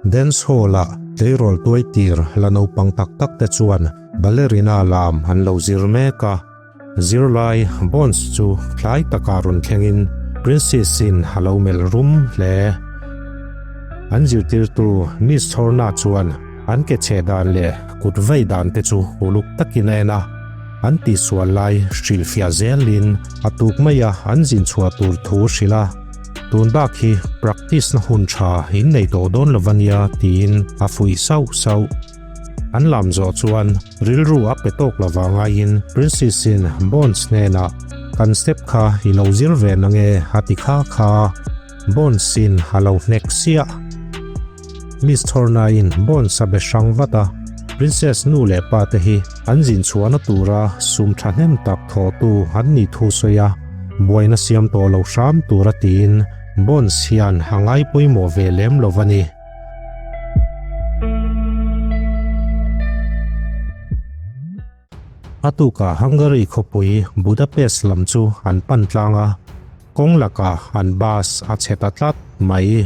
Dance hall-ah tleirawl tuai tir la naupang tak tak te chuan ballerina lam an lo zir mek a. Zirlai Bonds chu tlai takah rawn thlengin Princess-in a lo melh rum hle. An zirtirtu Miss Thorna chuan an ke cheh dan leh kut vei dan te chu uluk takin a en a, an tihsual lai hrilhfiah zelin a tuk maia an zin chhuah tur thu hrilh a. Tun bak hi practice na hun tha in nei tawh dawn lo ania tiin a fuih sauh sauh. An lam zawh chuan rilru a pe tawk lo vang aiin Princess in Bonds hnenah kan step kha i lo zir ve nange a ti kha kha. Bonds in a lo hnek siah. Miss Thorna in Bonds a be hrang vat a, Princess nu leh pa te hi an zin chhuahna tura sum thahnem tak thawhtu an nih thu sawi a, buaina siam tawh lo hram tura tiin Bonds hian a ngai pawimawh ve lem lo a ni. A tukah Hungary khawpui Budapest lam chu an pan tlang a, kawng lakah an bus a chhe ta tlat mai.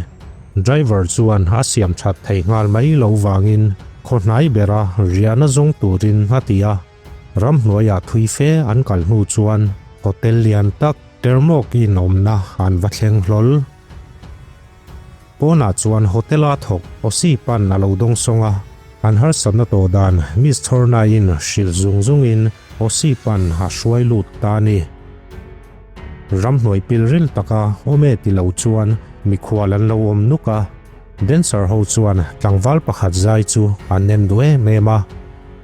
Driver chuan a siam that thei nghal mai lo vangin khaw hnai bera riahna zawng turin a ti a. Ramhnuaiah thui fe an kal hnu chuan hotel lian tak Termok in awmna an va thleng hlawl. Pawnah chuan hotel-a thawk Osi pan a lo dawng sawng a, an harsatna tawh dan Miss Thorna-in hrilh zung zungin Osi pan a hruai lut ta a ni. Ramhnuai pilril taka awm e ti lo chuan mikhual an lo awm nuk a, dancer ho chuan tlangval pakhat zai chu an en duh em em a.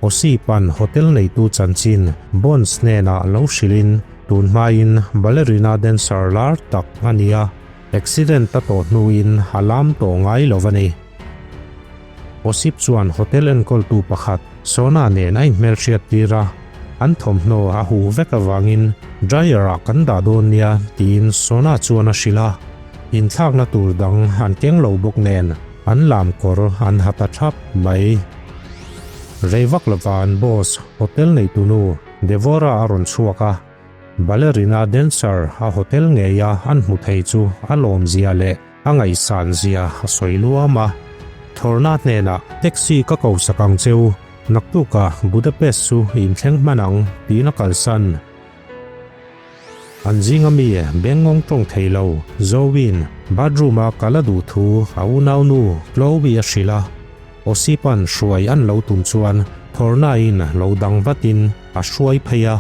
Osi pan hotel neitu chanchin Bonds hnenah lo hrilhin tun hmain ballerina dancer lar tak a ni a. Accident a tawh hnuin a lam tawh ngai lo a ni. Osip chuan hotel enkawltu pakhat Sona nen a inhmelhriat tir a, an thawmhnaw a huh vek avangin dryer ah kan dah dawn nia tiin Sona chuan a hrilh a. Inthlakna tur dang an keng lo bawk nen an lam kawr an ha ta thap mai. Rei vak lova an boss hotel neitunu Devorah a rawn chhuak a. Ballerina dancer a hotel ngeia an hmu thei chu a lawmzia leh a ngaihsanzia a sawi luam a. Thorna hnenah taxi ka ko sak ang cheu, naktukah Budapest chu in thleng hman ang tiin a kalsan. An zinga mi bengngawng tawng thei lo Zoe-in bathroom-a kal a duh thu a unaunu Chloe a hrilh a. Osipa'n hruai an lo tum chuan Thorna-in lo dang vatin a hruai phei a.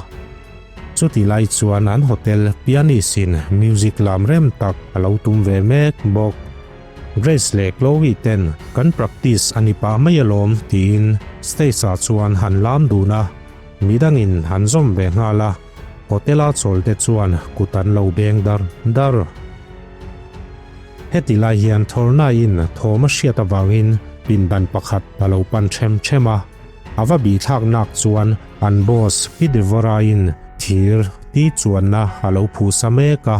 Chuti lai chuan an hotel pianist-in music lam rem tak a lo tum ve mek bawk. Grace leh Chloe ten kan practice a ni pah mai alawm tiin stage-ah chuan han lam dun a, midangin an zawm ve nghal a, hotel-a chawlte chuan kut an lo beng dar dar. Heti lai hian Thorna-in thawm a hriat avangin pindan pakhat a lo pan them them a. A va bihthlak nak chuan an boss Pi Devorah-in thir ti chuanna a lo phuhsa mek a,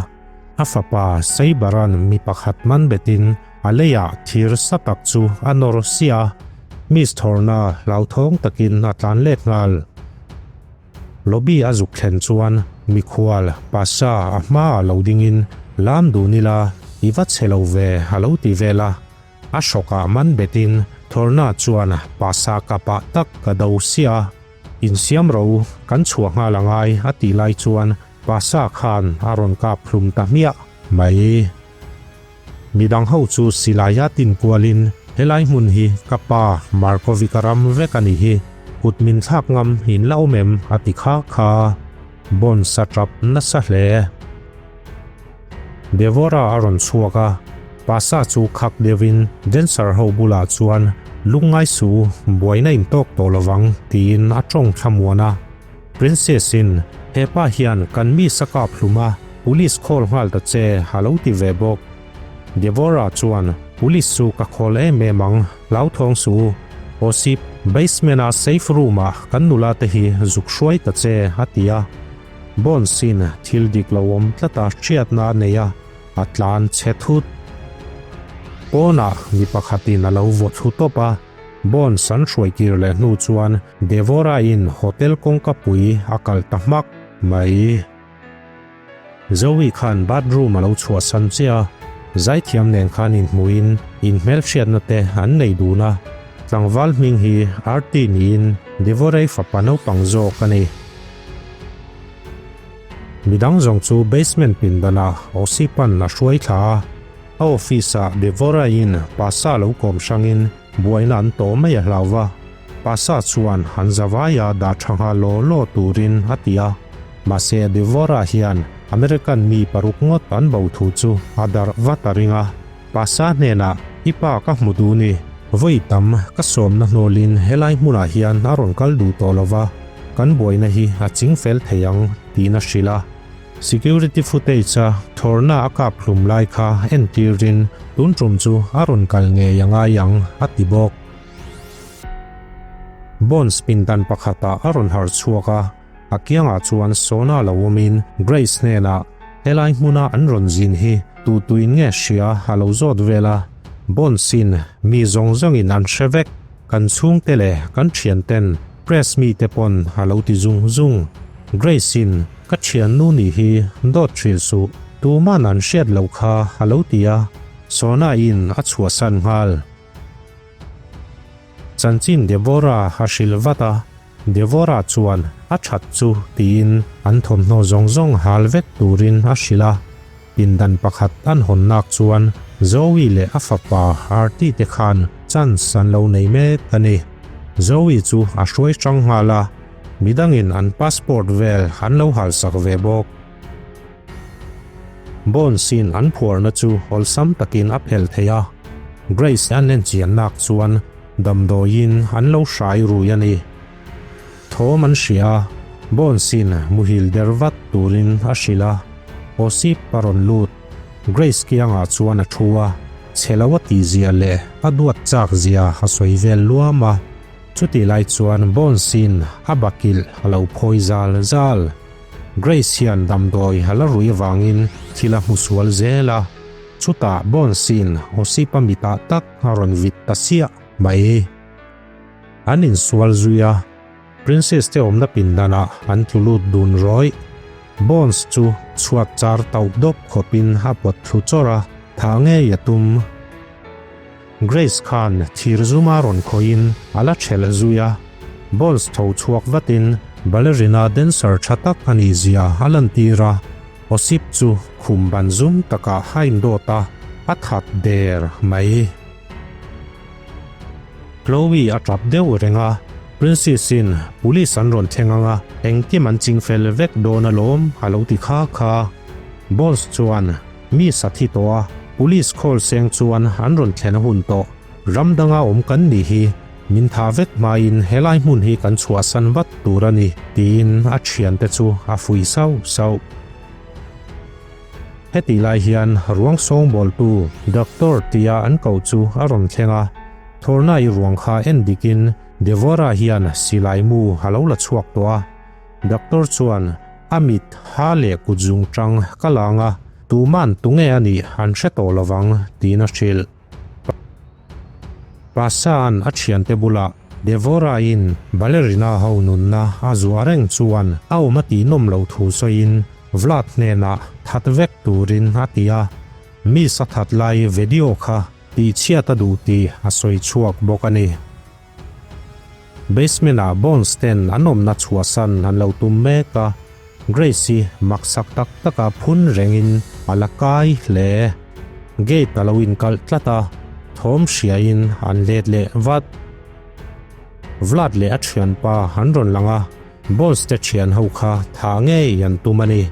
a fapa Seibaran mi pakhat man betin a leiah thir sa tak chu a nawr sia a, Miss Thorna hlauthawng takin a tlan let nghal. Lobby a zuk thlen chuan mikhual Pasha a hmaah lo dingin lam dun ila i va chhe lo ve a lo ti vel a. A hrawkah man betin Thorna chuan Pasa kapah tak ka do sia, insiam ro kan chhuah nghal angai a tih lai chuan Pasa khan a rawn kap hlum ta hmiah mai. Midang ho chu silaia tin kualin helai hmun hi ka pa Markovika ram vek a nih hi, kut min thlak ngam in la awm em a ti kha kha. Bond sa tap nasa hle. Devorah a rawn chhuak a, Pasa chu khak deuhin dancer ho bulah chuan lungngai su buaina in tawk tawh lovang tiin a tawng thlamuan a. Princess in hepa hian kan mi sa kap hlum a, police call nghal ta che a lo ti ve bawk. Devorah chuan police chu ka call em em ang, hlauthawng su u. Osip, basement a safe room ah kan nula te hi zuk hruai ta che a ti a. Bonsin thil dik lo awm tlata hriatna a nei a, a tlan chhe thut. Pawnah mi pakhatin a lo vaw thlu tawp a, Bonds an hruai kir leh hnu chuan Devorah-in hotel kawngka pui a kal ta hmak mai. Zoe khan bathroom a lo chhuahsan chiah a. Zaithiam nen khan inhmuhin inhmelhriatna te an nei dun a, tlangval hming hi Artie niin Devorei fapa naupang zawk a ni. Midang zawng chu basement pindanah Osipan a hruai thla a, a office-ah Devoraiin Pasa lo kawm hrangin buaina an tawh mai a hlau va, Pasa chuan an zavaia dah tha nghal law law turin a ti a. Mahse Devora hian American mi paruk ngawt an bo thu chu a darh vat a ring a, Pasa hnenah, I pa ka hmu duh ni, vawi tam ka sawmna hnawlin helai hmunah hian a rawn kal duh tawh lo va, kan buaina hi a ching fel thei ang, tiin a hrilh a. Security footage-a thawrna a kap hlum lai kha entirin tun tum chu a rawn kal ngei a ngai ang, a ti bawk. Bonds pindan pakhatah a rawn harh chhuak a. A kiangah chuan Sona lo awmin Grace hnenah helai hmuna an rawn zin hi tu tuin nge hria a lo zawt vel a, Bonds-in mi zawng zawngin an hre vek, kan chhungte leh kan thianten press mite pawn a lo ti zung zung. Grace-in ka thiannu nih hi dawt hrilh suh, tuman an hriat loh kha a lo ti a, Sona-in a chhuahsan nghal. Chanchin Deborah a hrilh vat a. Devorah chuan a that chu tiin an thawmhnaw zawng zawng hal vek turin a hrilh a. Pindan pakhat an hawn nak chuan Zoe leh a fapa Artie te khan chance an lo nei mek a ni. Zoe chu a hruai hrang nghal a, midangin an passport vel an lo halsak ve bawk. Bones-in an phuarna chu awlsam takin a phelh thei a, Grace an enchian nak chuan Damdawiin an lo hrai rui a ni. Thawm an hria a, Bones-in muhil der vat turin a hrilh a. Osip a rawn lut. Grace kiangah chuan a thu a, chhe lo a tih zia leh a duat chak zia a sawi vel luam a. Chutih lai chuan Bones-in a bakilh a lo phawi zal zal. Grace hian damdawi a la rui avangin thil a hmu sual zel a. Chutah Bones-in Osip-a mitah tak a rawn vit ta siah mai. An insual zui a, Princess te awmna pindanah an tlu lut dun rawih. Bones chu chhuat char tauh dawp khawpin a pawt thlu chawrh a, thah ngei a tum. Grace khan thir zuma rawn khawihin a la thelh zui a, Bones tho chhuak vatin ballerina dancer tha tak a nih zia a lantir a. Osip chu khum ban zum takah a indawt a, a that der mai. Chloe a tap deuh reng a, Princess-in police an rawn thleng ang a, engkim an ching fel vek dawn alawm a lo ti kha kha. Boss chuan mi sa thi tawh a, police call seng chuan an rawn thlen a hun tawh. Ram danga awm kan nih hi min tha vek hmain helai hmun hi kan chhuahsan vat tur a ni, tiin a thiante chu a fuih sauh sauh. Hetih lai hian ruang sawngbawltu Doctor tia an koh chu a rawn thleng a, Thorna-i ruang kha en dikin Devorah hian silai mu a lo la chhuak tawh a. Doctor chuan a mit ha leh kut zung tang ka lang a, tuman tunge a nih an hre tawh lovang, tiin a hrilh. Pasa'n a thiante bulah Devorah-in ballerina ho nunna a zuah reng chuan a awm a tihnawm loh thu sawiin Vlad hnenah that vek turin a ti a, Miss a that lai video kha tihchhiat a duh tih a sawi chhuak bawk a ni. Basement-ah Bones ten an awmna chhuahsan an lo tum mek a, Grace hi maksak tak taka phun rengin a la kai hle. Gate a lo inkalh tlat a, thawm hriain an let leh vat. Vlad leh a thianpa an rawn lang a, Bones te thian ho kha thah ngei an tum a ni.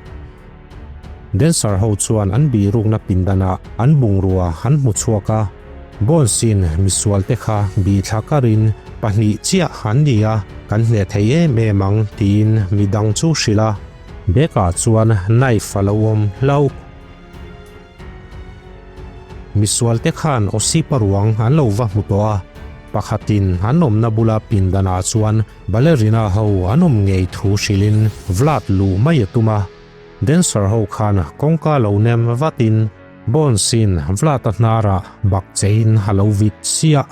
Dancer ho chuan an bihrukna pindanah an bungrua an hmu chhuak a, Bones-in misual te kha bih thla karin pahnih chiah an ni a, kan hneh thei em em ang tiin midang chu hrilh a, bag-ah chuan knife a lo awm hlauh. Misual te khan Osipa ruang an lo va hmu tawh a, pakhatin an awmna bula pindanah chuan ballerina ho an awm ngei thu hrilhin Vlad luh mai a tum a, Dancer ho khan kawngka lo nem vatin Bones-in Vlad-a hnarah bak chein a lo vit chiah.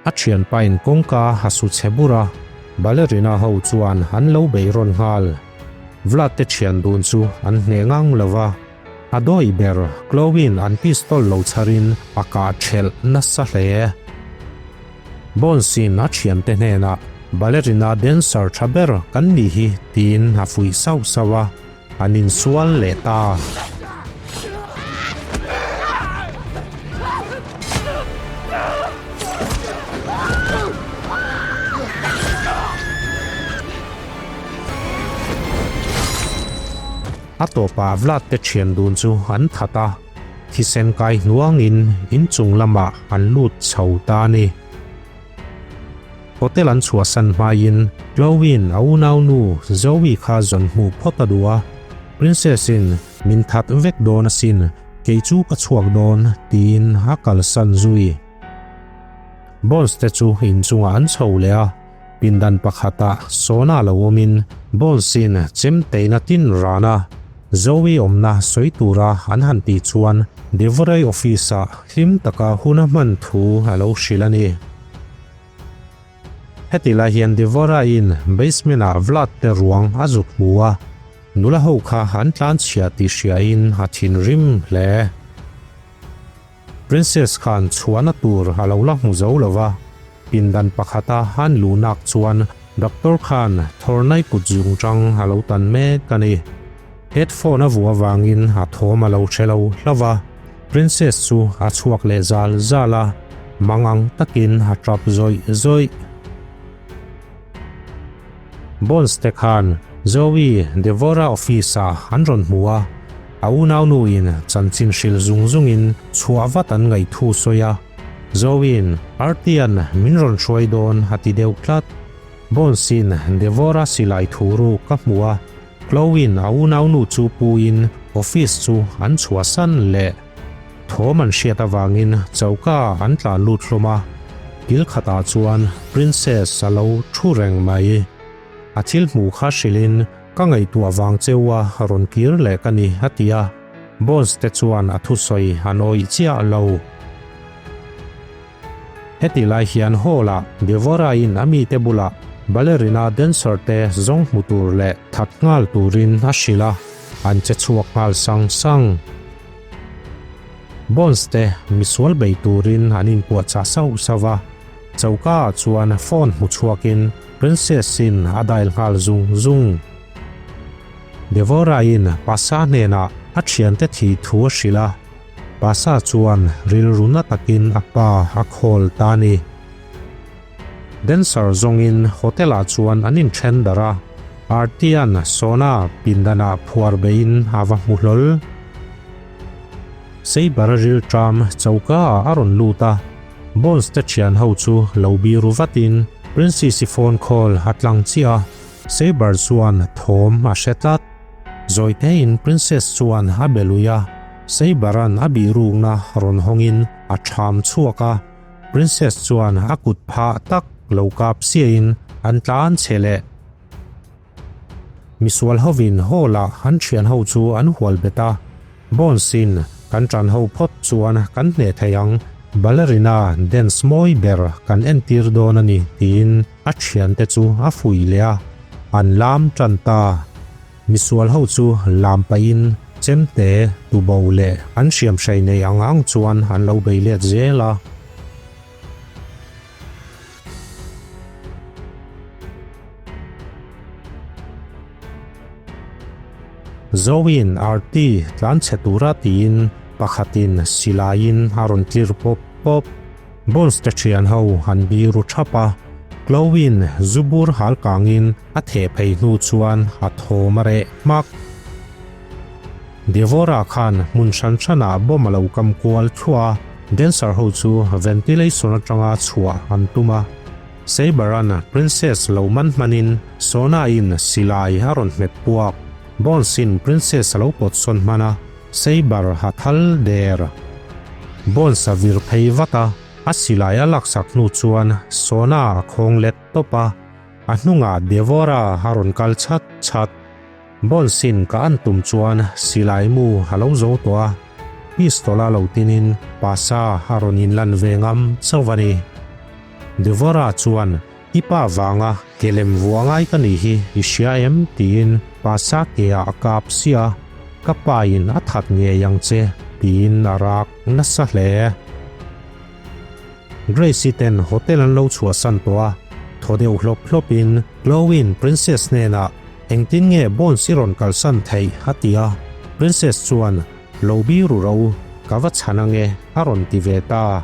A thianpain kawngka a su chhe bur a, ballerina ho chuan an lo bei rawn nghal. Vlad te thian dun chu an hneh ngang lo va. A dawi ber Chloe-in an pistol lo chharin a kah ṭhelh nasa hle. Bones-in a ṭhiante hnenah Ballerina dancer ṭha ber kan nih hi tiin a fuih sauh sauh a, an insual leh ta. A tawpah Vlad te thian dun chu an that a, thisen kai hnuangin inchung lamah an lut chho ta a ni. Hotel an chhuahsan hmaiin Chloe-in a unaunu Zoe kha zawn hmuh phawt a duh a, Princess-in min that vek dawn asin, kei chu ka chhuak dawn tiin a kalsan zui. Bones te chu inchungah an chho leh a. Pindan pakhatah Sona lo awmin Bones-in chemteina tin ran a, Zoe awmna sawi tura an han tih chuan Devoray office-ah hlim taka hun a hman thu a lo hrilh a ni. Heti lai hian Devoray-in basement-ah Vlad te ruang a zuk hmu a, nula ho kha an tlanchhia tih hriain a thinrim hle. Princess khan chhuahna tur a lo la hmu zo lo va, pindan pakhata han luhnak chuan doctor khan thawrnai kut zung tang a lo tan mek a ni. Headphone a vuah avangin a thawm a lo hre lo hlauh va, Princess chu a chhuak leh zal zal a, mangang takin a tap zawih zawih. Bones te khan Zoe Devora office ah an rawn hmu a, a unaunu in chanchin hrilh zung zung in chhuah vat an ngaih thu sawi a, Zoe in Artian min rawn hruai dawn a ti deuh tlat. Bones in Devora silai thu ruk a hmu a, Chloe in a unaunu chu pu in office chu an chhuahsan leh. Thawm an hriat avangin choka an tlan lut hlawm a, kil khatah chuan Princess a lo thu reng mai. A thil hmuh kha hrilhin ka ngaihtuah vang cheu a rawn kir leh ka ni a ti a, Bones te chuan a thusawi an awih chiah lo. Heti lai hian hall ah Devorah-in a mite bulah ballerina dancer te zawng hmu tur leh that nghal turin a hrilh a, an che chhuak nghal sang sang. Bones te misual bei turin an inpuahchah sauh sauh a, choka ah chuan phone hmu chhuakin Princess-in a dial nghal zung zung. Devorah-in Pasa hnenah a thiante thih thu a hrilh a. Pasa chuan rilru na takin a pa a call ta a ni. Dancer zawngin hotel ah chuan an inthen darh a, Artian Sona pindanah phuar beiin a va hmu hlawl. Saber rilṭam choka ah a rawn lut a, Bones te thian ho chu lo biru vatin Princess-i phone call a tlang chiah a, Saber chuan thawm a hre tlat. Zawitein Princess chuan a be lui a, Saber-a'n a bihrukna rawn hawngin a ṭham chhuak a, Princess chuan a kut phah tak lo kap siahin an tlan che leh. Misual hovin hall-ah an ṭhian ho chu an hual bet a, Bones-in kan ṭan ho phawt chuan kan hneh thei ang, ballerina dance mawi ber kan entir dawn a ni tiin a ṭhiante chu a fuih leh a, an lam ṭan ta. Misual ho chu lam pahin chemte, tubo leh an hriamhrei nei ang ang chuan an lo bei let zel a. Zoin Arti tlan chhe tura tiin pakhatin silaiin a rawn tlir pawp pawp. Bones te thian ho an biru thap a, Chloe-in zu bur hal kangin a theh phei hnu chuan a thawm a reh hmak. Devorah khan hmun hran hranah bomb a lo kam kual thluah a, dancer ho chu ventilation atanga chhuah an tum a. Saber-a'n Princess lo man hmanin Sona-in silai a rawn hmet puak. Bones-in Princess a lo pawt sawn hman a, Saber a thal der. Bones a vir phei vat a, a silai a laksak hnu chuan Sona a khawng let tawp a, a hnungah Devora a rawn kal chhat chhat. Bones-in ka an tum chuan silai mu a lo zo tawh a, pistol a lo tinin Pasa a rawn inlan ve ngam chauh a ni. Devora chuan, I pa vanga ke lem vua ngai ka nih hi i hria em? tiin Pasa ke ah a kap sia. Ka pain a that ngei ang che, tiin a rak nasa hle. Grace-i ten hotel an lo chhuahsan tawh a, thaw deuh hlawp hlawpin Chloe-in Princess hnenah engtin nge Bones i rawn kalsan theih a ti a, Princess chuan Lo biru ro, ka va chhan ange a rawn ti ve ta.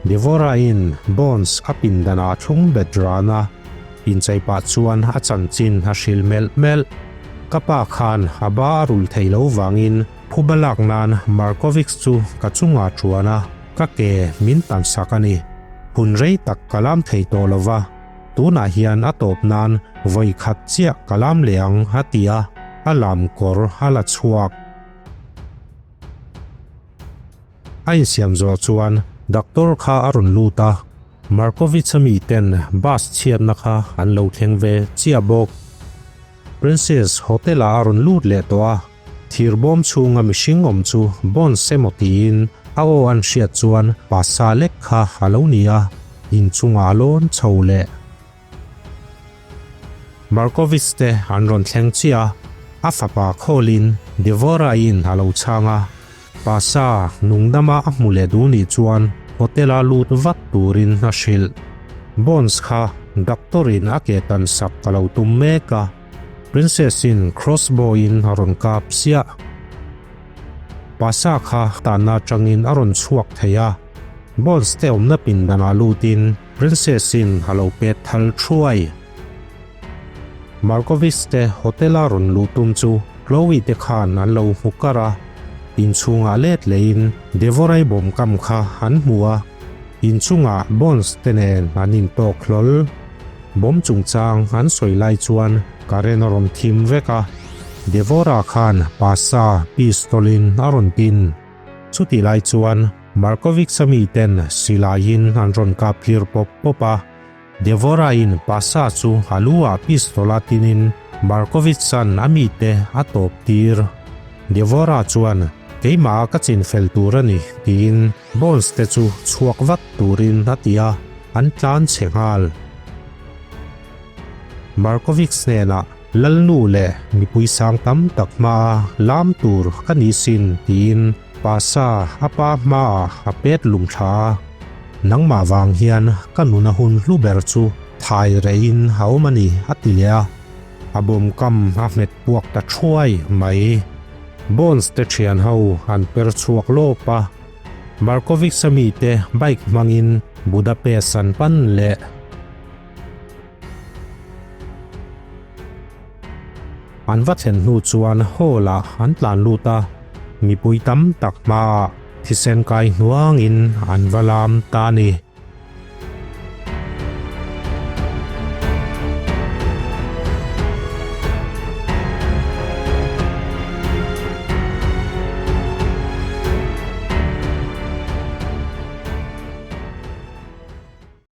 Devorah-in Bones a pindanah a thlung bet ran a, inchei pah chuan a chanchin a hrilh melh melh. Ka pa khan a ba a rulh thei lo vangin phuba lak nan Markovich chu ka chungah ṭuan a, ka ke min tansak a ni. Hun rei tak ka lam thei tawh lo va, tunah hian a tawp nan vawi khat chiah ka lam leh ang a ti a, a lam kawr a la chhuak. A insiam zawh chuan doctor kha a rawn lut a, Markovich-a miten bus chhiatna kha an lo thleng ve chiah bawk. Princess Hotel-ah a rawn lut leh tawh a, thir bawm chhunga mihring awm chu Bonds emaw tiin a aw an hriat chuan pasa lek kha a lo ni a, inchungah a lawn chho leh. Markovich te an rawn thleng chiah a, a fapa khawlin Devorah-in a lo chhang a, Pasa nungdama a hmu leh duh nih chuan hotel-a lut vat turin a hrilh. Bones kha doctor-in a ke tan sak ka lo tum mek a, Princess-in crossbow-in a rawn kap siah. Pasa kha tanna atangin a rawn chhuak thei a, Bones te awmna pindanah lutin Princess-in a lo pet thal thuai. Markovich te hotel-a rawn luh tum chu Chloe te khan an lo hmu kar a, inchhungah let lehin Devorai bawm kam kha an hmu a, inchungah Bones te nen an intawk hlawl. Bawm chungchang an sawi lai chuan Karen a rawn thim vek a, Devora khan pasa pistol-in a rawn tin. Chutih lai chuan Markovich-a miten silaiin an rawn kap tlir pawp pawp a, Devorah-in Pasha chu a lu-ah pistol a tinin Markovich-a'n a mite a tawp tir. Devorah chuan, Keimah ka chinfel tur a ni, tiin Bones te chu chhuak vat turin a ti a, an tlan chhe nghal. Markovich hnenah, Lalnu leh mipui sang tam tak hmaa lam tur ka ni sin, tiin Pasha a pa hmaah a pet lum thla a. Nangmah vang hian ka nuna hun hlu ber chu thai reihin a awm a ni, a ti leh a. A bawm kam a hmet puak ta thuai mai. Bones te thian ho an per chhuak lawp a. Markovich-a mite bike hmangin Budapest an pan leh. An va thlen hnu chuan hall-ah an tlan lut a, mipui tam tak hmaah thisen kai hnuangin an va lam ta a ni.